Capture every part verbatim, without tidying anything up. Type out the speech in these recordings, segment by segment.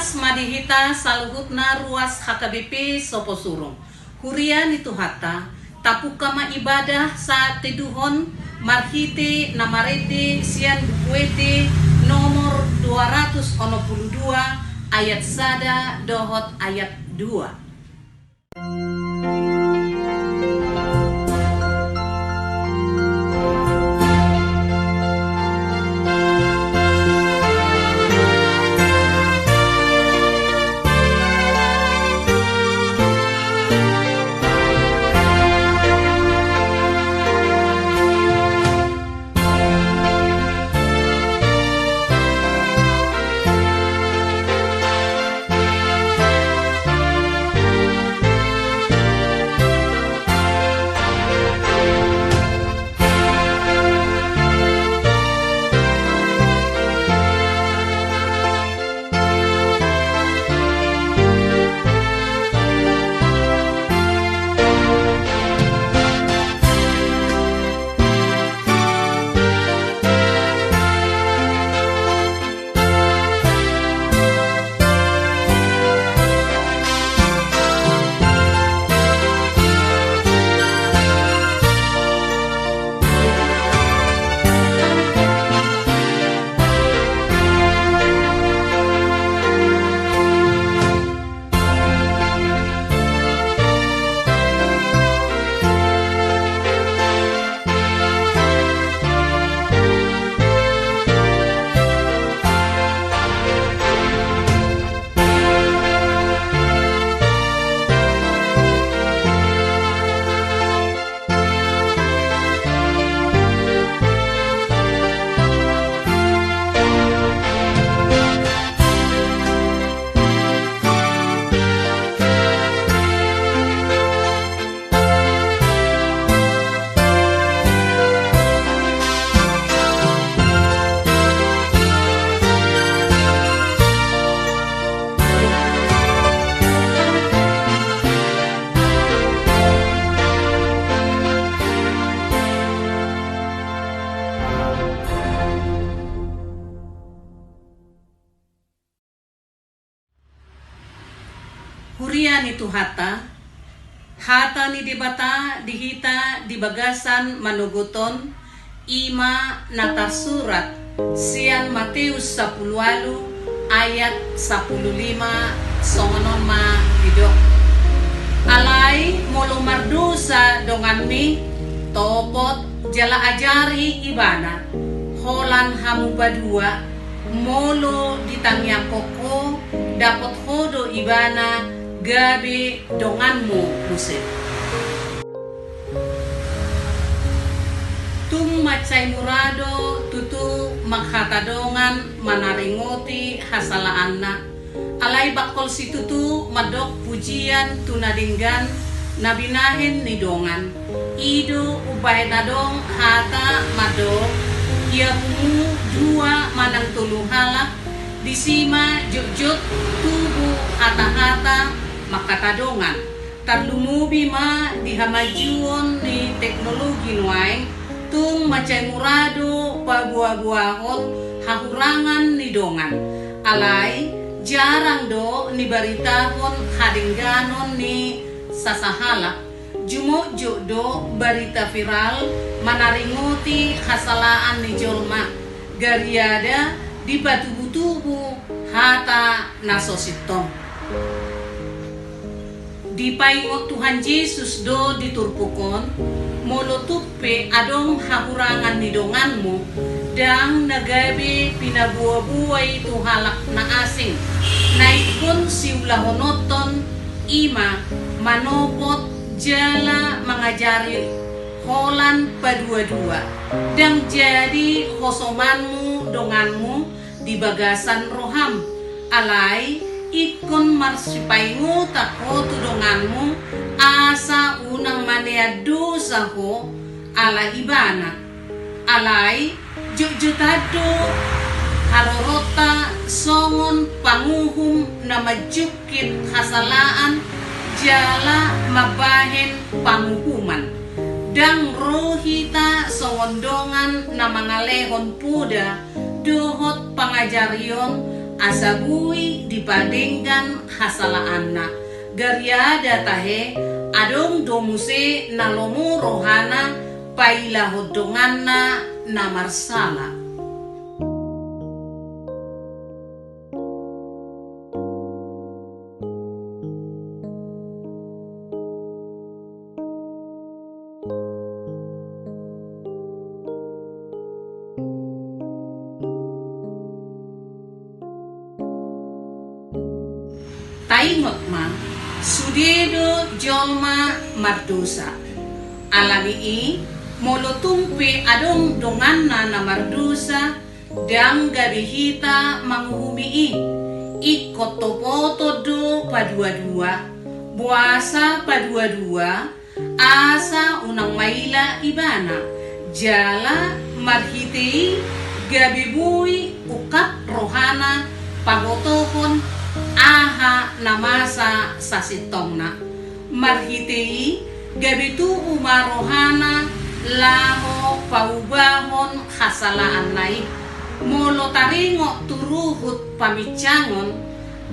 Ma di hita saluhutna ruas H K B P Soposurung. Huria ni Tuhanta, tapungka ma ibadah sateduhon marhite na marende sian Buku Ende nomor dua ratus onom pulu dua, ayat sada dohot ayat dua. Huria ni Tuhanta, hata ni Debata di hita di bagasan manogot on, i ma na tarsurat sian Mateus sampulu ualu ayat sampulu lima, songon on ma didok. Alai molo mardosa donganmi, topot jala ajari ibana, holan hamu padua, molo ditangiangkon ho, dapot ho do ibana gabe donganmu muse. Tung mansai mura do tutu manghata dongan manaringoti hasalaanna. Alai bangkol situtu mandok pujian tu na denggan na binahen ni dongan. I do umbahen adong hata mandok, iapumu dua manang tolu halak, disi ma jotjot tubu hatahata manghata dongan. Tarlumobi ma di hamajuon ni teknologi nuaeng, tung mansai mura do paboaboahon hahurangan ni dongan. Alai jarang do nibaritahon hadengganon ni sasahalak. Jumotjot do barita viral manaringoti hasalaan ni jolma, gariada dipatubutubu hata na so sintong. Dipaingot Tuhan Jesus do di turpuk on, molo tung pe adong hahurangan ni donganmu, ndang na gabe pinaboaboa i tu halak na asing. Na ingkon siulahononton i ma manopot jala mangajari holan paduadua. Ndang jadi hosomanmu donganmu di bagasan roham. Alai ingkon marsipaingotan ho tu donganmu, asa unang manean dosa ho ala ibana. Alai jotjotan do haroronta songon panguhum na manjungkit hasalaan jala mambahen panguhuman. Ndang ro hita songon dongan na mangalehon poda dohot pangajarion asa boi dipadenggan hasalaanna. Gariada tahe, adong do muse na lomo rohana pailahon donganna na marsala. Taingot ma, sude do jolma mardosa. Ala ni i, molo tung pe adong donganna na mardosa, ndang gabe hita manguhumi i. Ingkon topoton do paduadua. Boasa paduadua? Asa unang maila ibana. Jala marhite i gabe boi ungkap rohana pabotohon aha na masa sasintongna. Marhite i gabe tubu ma rohana laho paubahon hasalaanna i. Molo taringot tu ruhut paminsangon,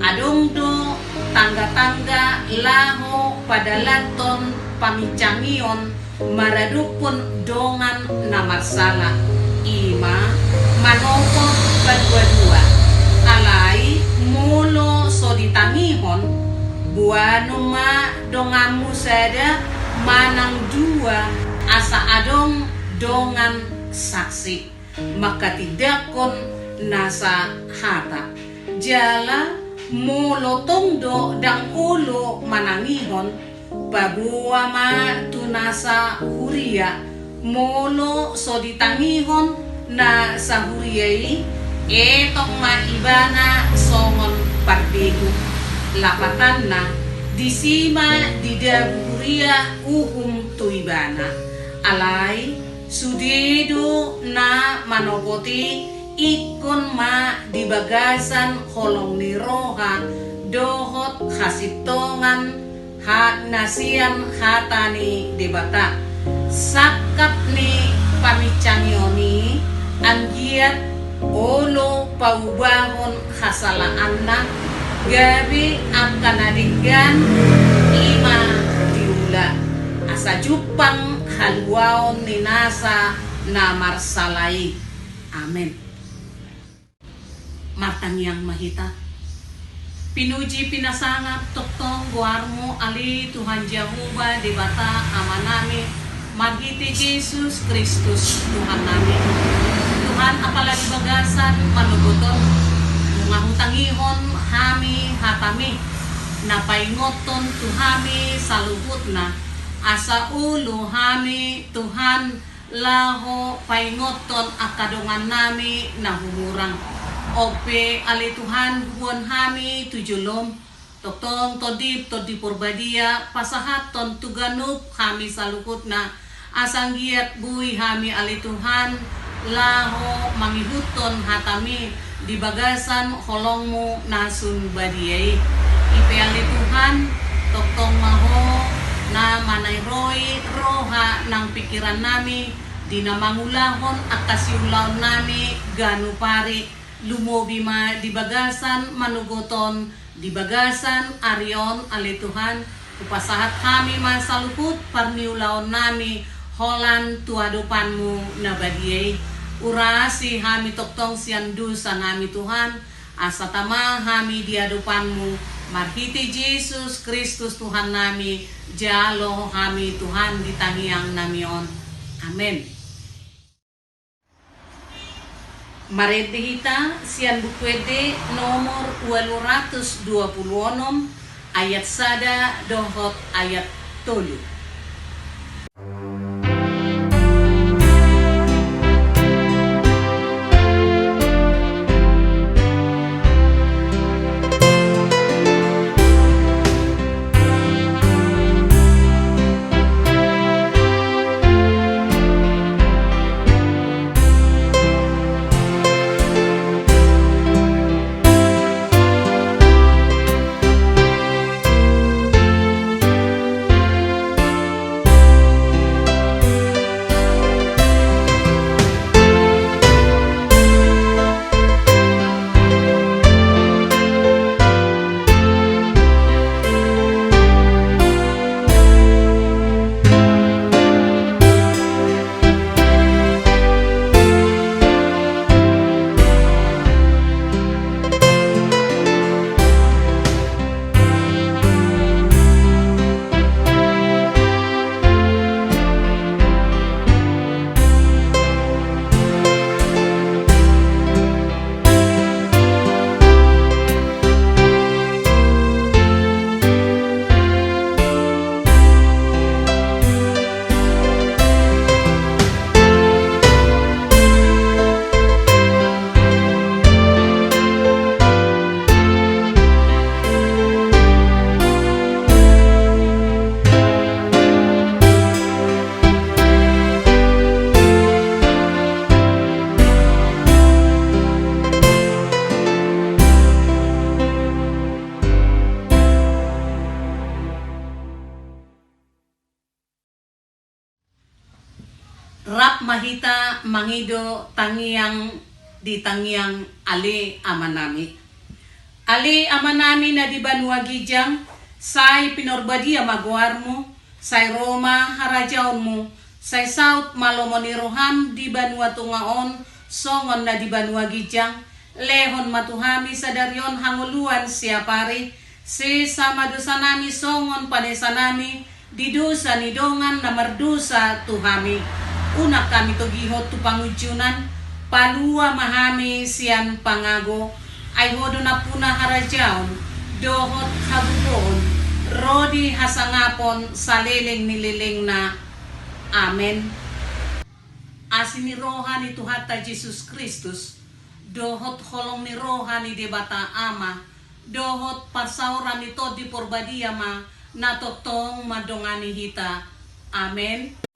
adong do tanggatangga laho padalanhon paminsangion maradophon dongan na marsala, i ma manopot paduadua. Alai molo so ditangihon, boanmu ma donganmu sada manang dua, asa adong dongan saksi manghatindanghon nasa hata. Jala molo tong do ndang olo manangihon, paboa ma tu nasa huria. Molo so ditangihon nasa huria i, etong ma ibana songon parbegu. Lapatanna, disi ma didabu huria uhum tu ibana. Alai sude do na manopot i, ingkon ma di bagasan holong ni roha dohot hasintongan ha-, na sian hata ni Debata. Sangkap ni paminsangion i anggiat olo paubahon hasalaanna, gabe angka na denggan i ma diula, asa jumpang haluaon ni nasa na marsala i. Amen. Martangiang ma hita. Pinuji pinasangap tongtong goarmu, ale Tuhan Jahowa Debata Amanami, marhite Jesus Kristus Tuhannami. Tuhan, apala di bagasan manogot on, nunga hutangihon hami hatami, na paingothon tu hami saluhutna, asa olo hami, Tuhan, laho paingothon angka dongannami na humurang. On pe ale Tuhan, huboan hami tu jolom, tongtong Tondi, Tondi Porbadia, pasahathon tu ganup hami saluhutna, asa anggiat boi hami ale Tuhan, laho mangihuthon hatami, di bagasan holongmu na sun badia i. I pe ale Tuhan, tongtong ma Ho na manairoi roha nang pingkirannami, di na mangulahon angka siulaonnami ganup ari, lumobi ma di bagasan manogot on, di bagasan ari on ale Tuhan, hupasahat hami ma saluhut parniulaonnami holan tu adopanmu na badia i. Urasi hami tongtong sian dosanami Tuhan, asa tama hami di adopanmu, marhite Jesus Kristus Tuhannami, jalo hami Tuhan di tangiangnami on. Amen. Marende hita sian Buku Ende nomor ualu ratus dua pulu onom, ayat sada dohot ayat tolu. Hita mangido tangiang di tangiang. Ale Amanami. Ale Amanami na di banua ginjang, sai pinarbadia ma goarmu, sai ro ma harajaonmu, sai saut ma lomo ni roham di banua tonga on, songon na di banua ginjang. Lehon ma tu hami sadari on hangoluan siapari, sesa ma dosanami songon panesanami di dosa ni dongan na mardosa tu hami. Unang hami togihon tu pangunjunan, palua ma hami sian pangago, ai Ho do nampuna harajaon, dohot hagogoon, ro di hasangapon saleleng ni lelengna. Amen. Asi ni roha ni Tuhanta Jesus Kristus, dohot holong ni roha ni Debata Ama, dohot parsaoran ni Tondi Porbadia ma na tongtong mandongani hita. Amen.